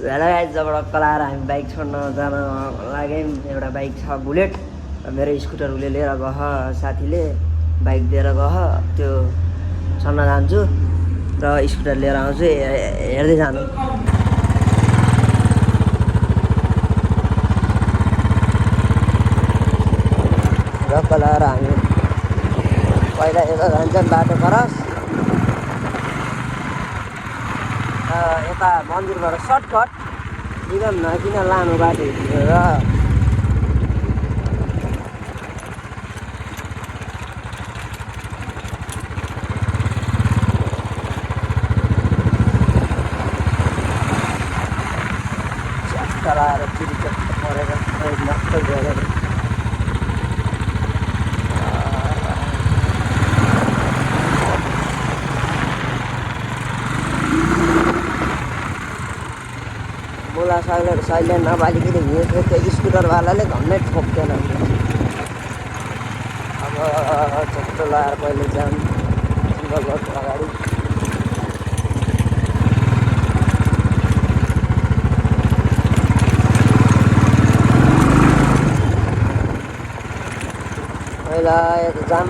जबाट कलाएर हामी बाइक छोड्न जान लाग्यौँ। एउटा बाइक छ बुलेट, मेरो स्कुटर उसले लिएर गह, साथीले बाइक दिएर गह, त्यो छोड्न जान्छु र स्कुटर लिएर आउँछु, हेर्दै जानु। र कलाएर हामी पहिला यता जान्छौँ बाटो क्रस, यता मन्दिरबाट सर्टकट किन नकिन लानु बाटो र चक्का लाएर चिरी चक्का परेर मस्त गएर मुला साइलेन्ट नबालिकन हिँडेको त्यो स्कुटरवालाले घन्नै ठोक्दैन। अब चक्कर लगाएर पहिले जाम सिङ्गल रोड अगाडि पहिला यता जाम।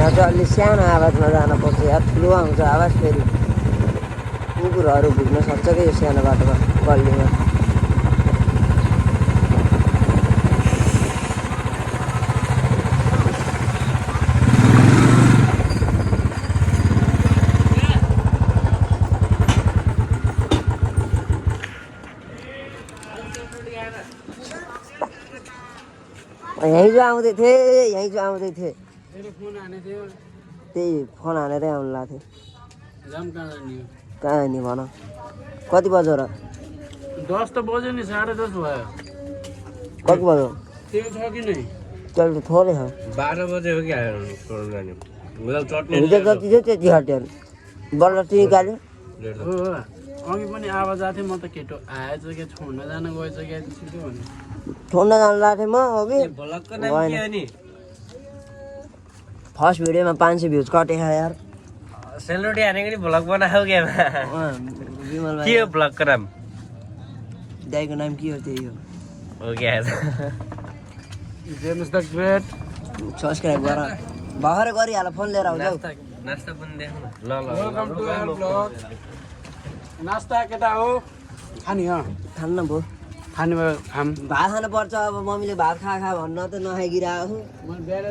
यहाँ चाहिँ अलि सानो आवाजमा जानुपर्छ यार, ठुलो आउँछ आवाज, फेरि कुकुरहरू भुक्न सक्छ कि यो सानो बाटोमा गल्लीमा। यहीँ जो आउँदै थिएँ त्यही फोन हानेरै आउनु लाग्थ्यो। कहाँ नि भन, कति बज्यो र? 10 त बज्यो नि, 10:30 भयो। कति बज्यो? त्यो छ कि नै? चल त थोरै छ। 12 बजे हो कि हिजो जति थियो त्यति हट्यो, बल्ल तिमी निकाल्यो। अघि पनि आवाज आएको थियो, म त केटो आएछ कि छोड्न जान गएछ कि छिटो भने छोड्न जानु लाग्थेँ म अघि। फर्स्ट भिडियोमा 500 भ्युज कटेछ यार। सेलरोटी हानेको नि भ्लग बनाऊ के विमल के हो भ्लगको नाम? दाइको नाम के हो? त्यही हो। Okay James the great. Subscribe गर, भर्खरै गरिहाल, फोन लिएर आउँछ। नास्ता पनि देख्नु ल ल। Welcome to our vlog. नास्ता केटा हो खानी हो? खान्न भयो, खाने भयो खाम। भात खानु पर्छ। अब मम्मीले भात खा भन्न त नखाइगिरहेको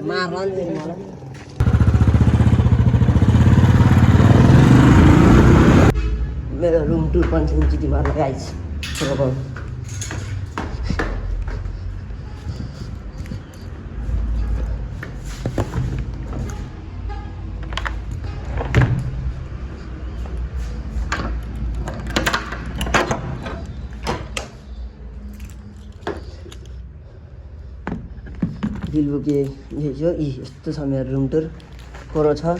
मार्न नि मलाई। मेरो रुम टुर पनि चिठी भएर गाइस। दिलबुके यही छ। यस्तो छ मेरो रुम टुर, कोरो छ।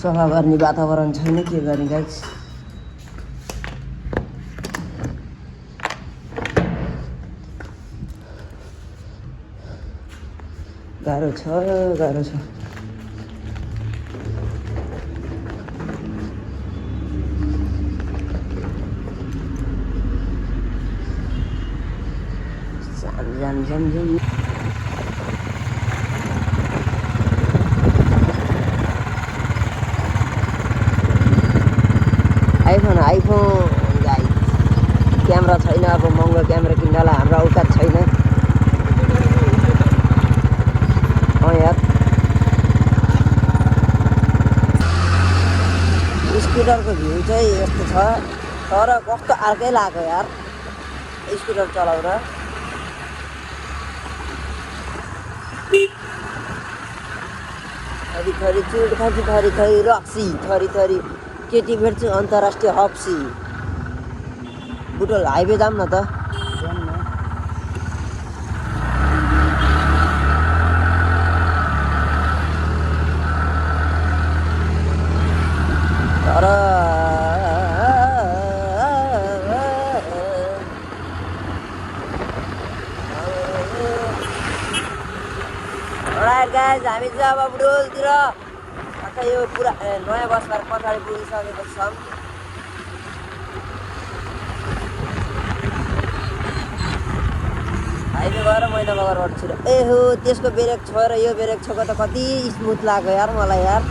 सफा गर्ने वातावरण छैन, के गर्ने गाइस। गाह्रो छ, गाह्रो छ। आइफोन गाइस, क्यामेरा छैन। अब महँगो क्यामेरा किन्नलाई हाम्रो औकात छैन। यार स्कुटरको भ्यू चाहिँ यस्तो छ, तर कस्तो अर्कै लाग्यो यार स्कुटर चलाउन। थरी चुड खान्छु, थरी रक्सी, थरी केटी भेट्छु अन्तर्राष्ट्रिय हप्सी। बुटोल हाइवे जाऊँ न त। तर गाइस हामी चाहिँ अब बुढोलतिर ठ्याक्कै यो पुरा नयाँ बस पार्क पछाडि पुगिसकेको छौँ। हाइवे गएर मैनामगर रोड छिर ए हो त्यसको ब्रेक छोएर यो ब्रेक छोको त कति स्मुथ लाग्यो यार मलाई यार।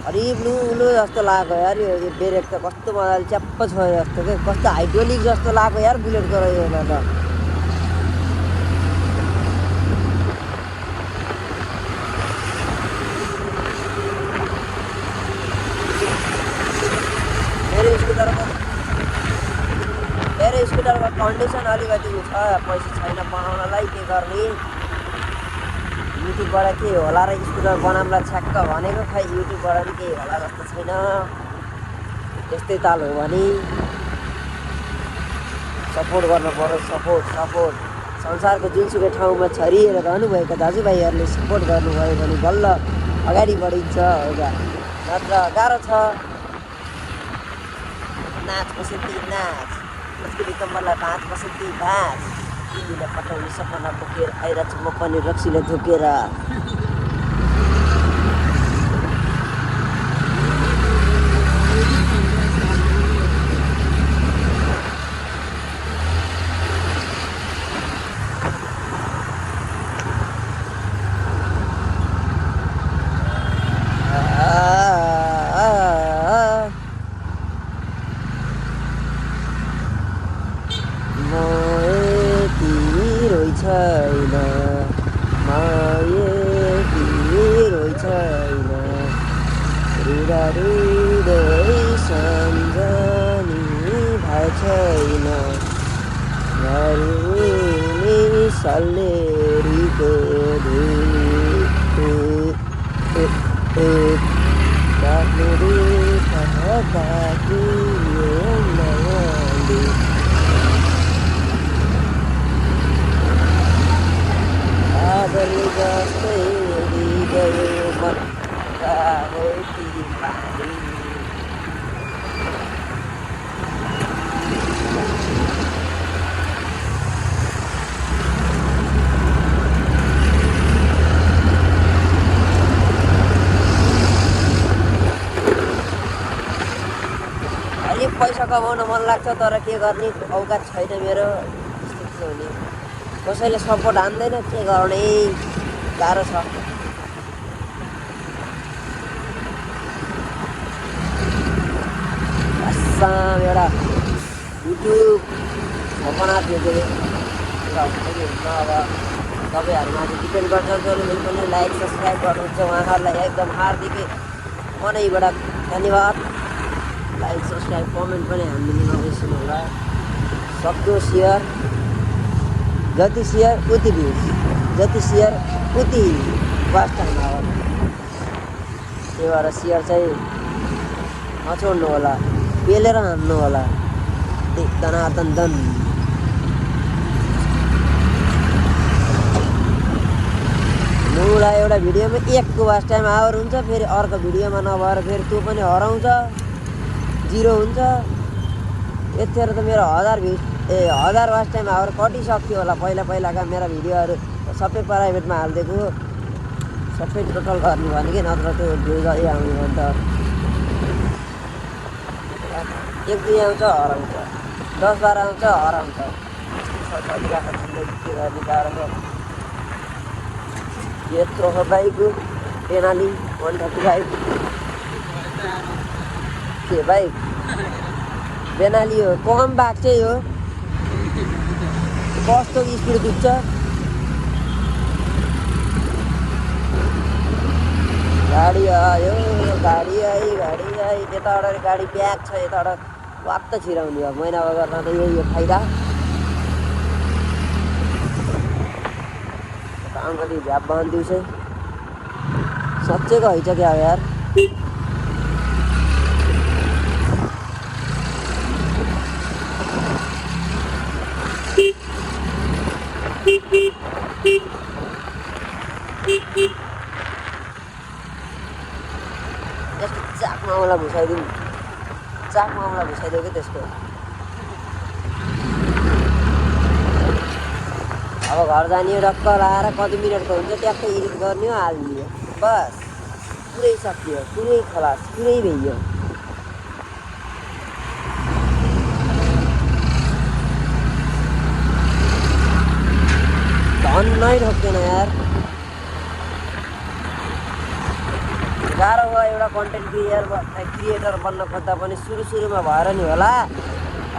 अरे ब्लू ब्लू जस्तो लाग्यो यार यो ब्रेक त कस्तो मजाले च्याप्प छोयो जस्तो के कस्तो हाइड्रोलिक जस्तो लाग्यो यार बुलेटको रहेछ त। मेरो स्कुटरको कन्डिसन अलिकति छ पैसा छैन बनाउनलाई के गर्ने युट्युबबाट के होला र स्कुटर बनाउँला छ्याक्क भनेको खै युट्युबबाट पनि केही होला जस्तो छैन। त्यस्तै ताल हो भने सपोर्ट गर्नु पर्यो सपोर्ट संसारको जुनसुकै ठाउँमा छरिएर रहनुभएका दाजुभाइहरूले सपोर्ट गर्नुभयो भने बल्ल अगाडि बढिन्छ होला नत्र गाह्रो छ। नाच बसन्ती नाच अस्ति कम्बरलाई 5% भाँच तिमीलाई पठाउने सपना बोकेर आइरहेको छु म पनि रक्सीले धोकेर। पैसा कमाउन मन लाग्छ तर के गर्ने औकात छैन मेरो। त्यस्तो हुने कसैले सपोर्ट हान्दैन के गर्ने गाह्रो छ। एउटा युट्युब सपना थियो के हुन्छ अब तपाईँहरूमाथि डिपेन्ड गर्छ। जसले पनि लाइक सब्सक्राइब गर्नुहुन्छ उहाँहरूलाई एकदम हार्दिक मनैबाट धन्यवाद। लाइक सब्सक्राइब कमेन्ट पनि हामीले नबिर्सनु होला। सक्दो सेयर जति सेयर उति भ्युज जति सेयर उति वाच टाइम आवर। त्यही भएर सेयर चाहिँ नछोड्नु होला पेलेर हान्नु होला दनादन दन। मलाई एउटा भिडियोमा 1को वाच टाइम आवर हुन्छ फेरि अर्को भिडियोमा नभएर फेरि त्यो पनि हराउँछ 0 हुन्छ। यतिखेर त मेरो 1000 वाच टाइम आवर कटिसक्थ्यो होला। पहिलाका मेरा भिडियोहरू सबै प्राइभेटमा हालिदिएको सबै टोटल गर्ने भने कि नत्र त्यो भ्युज आउने भने त 1-2 आउँछ हराउँछ 10-12 आउँछ हराउँछ। के गर्ने गाह्रो यत्रो हो बाइक बेनाली 135 के बाइक बेनाली हो कम बाइक चाहिँ हो कस्तो स्पिड दुख्छ। गाडी आयो गाडी आई त्यताबाट गाडी ब्याग छ यताबाट वात्त छिराउने हो। महिनामा गर्न त यही हो फाइदा। काम कति झ्याप बहन दिउँसै सच्चैको हैछ क्या यार। यस्तो चाक मामला भुसाइदिउँ कि त्यसको अब घर जाने हो टक्क लाएर कति मिनटको हुन्छ ट्याक्कै एडिट गर्ने हो हालिदियो बस पुरै सकियो पुरै खलास पुरै भइयो धन्नै ठोक्दैन यार गाह्रो भयो एउटा कन्टेन्ट क्रिएटर बन्न खोज्दा पनि सुरुमा भएर नि होला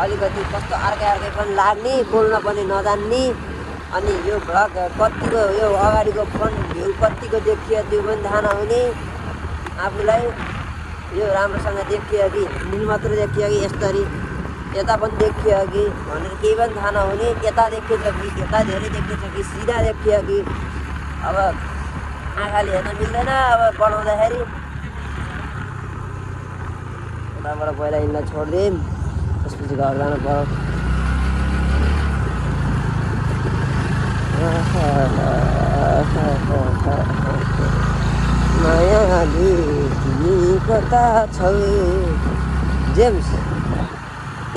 अलिकति कस्तो अर्कै पनि लाग्ने बोल्न पनि नजान्ने अनि यो भ्लग कतिको यो अगाडिको फ्रन्ट भ्यू कतिको देखियो त्यो पनि थाहा नहुने आफूलाई यो राम्रोसँग देखियो कि नील मात्र देखियो कि यसरी यता पनि देखियो कि भनेर केही पनि थाहा नहुने यता देखिएछ कि यता धेरै देखिएछ कि सिधा देखियो कि अब आँखाले हेर्न मिल्दैन अब बनाउँदाखेरि यताबाट पहिला यिनलाई छोडिदिउँ त्यसपछि घर जानु पर्यो नयाँ तिमी कता छौ जेम्स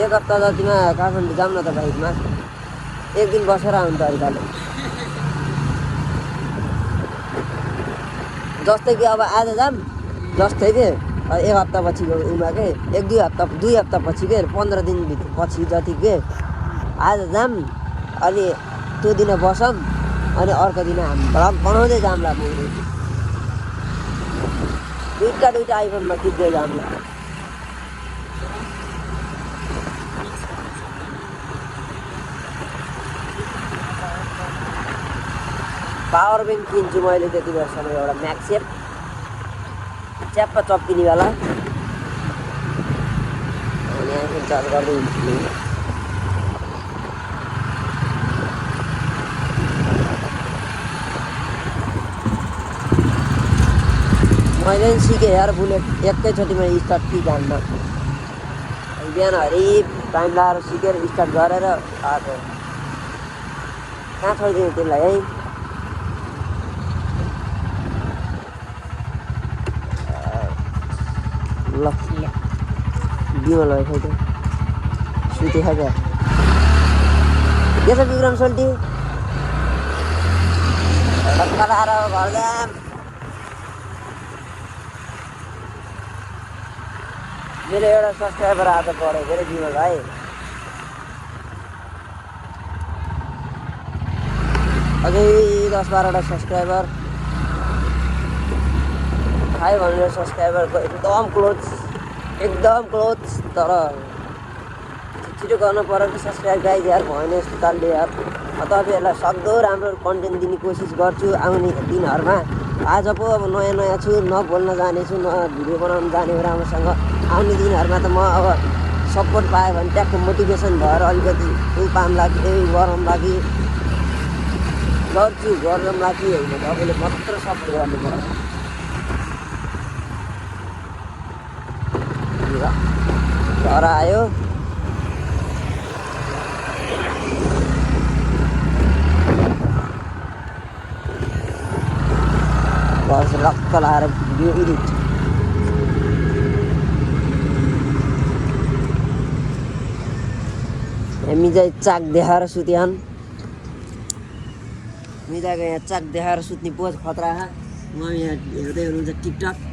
एक हप्ता जतिमा काठमाडौँ जाऊँ न त बाइकमा एक दिन बसेर आउनु त अलिकति जस्तै कि अब आज जाऊँ जस्तै कि एक हप्ता पछिको उमा के दुई हप्ता पछि के 15 दिन पछि जति के आज जाऊँ अनि त्यो दिन बसौँ अनि अर्को दिन हामी भ्लग बनाउँदै जाउँला दुईटा आइफोनमा खिच्दै जाउँला पावर ब्याङ्क किन्छु मैले त्यति बेलासम्म एउटा म्याक्सेप च्याप्प चप्किनेवाला अनि आइफोन चार्ज गर्दै हुन्छु मैले पनि सिकेँ यार बुलेट एकैचोटिमा स्टार्ट कि जान्न बिहानभरि टाइम लगाएर सिकेर स्टार्ट गरेर आएको कहाँ छोडिदिनु त्यसलाई है ल बिमल भाइ खोइ सुते खा क्या के छ विक्रम सोल्टी ढक्का लाएर घर जाम मेरो एउटा सब्सक्राइबर आज पढेको अरे बिमल भाइ 10-12 सब्सक्राइबर 500 सब्सक्राइबरको एकदम क्लोज तर छिटो गर्नु पर्यो कि सब्सक्राइब गाइज यार भएन यस्तो तालले यार तपाईँहरूलाई सक्दो राम्रो कन्टेन्ट दिने कोसिस गर्छु आउने दिनहरूमा आज पो अब नयाँ छु न बोल्न जानेछु न भिडियो बनाउन जाने हो राम्रोसँग आउने दिनहरूमा त म अब सपोर्ट पाएँ भने ट्याक्क मोटिभेसन भएर अलिकति पाउँला कि गरौँला कि गर्छु गरौँला कि होइन तपाईँले मात्र सपोर्ट गर्नु पर्यो घर आयो बस लक्क लाएर भिडियो एडिट मिजाई चाक देखाएर सुत्यान् मिजाको यहाँ चाक देखाएर सुत्ने पोज खतरा म यहाँ हेर्दै हुनुहुन्छ टिकटक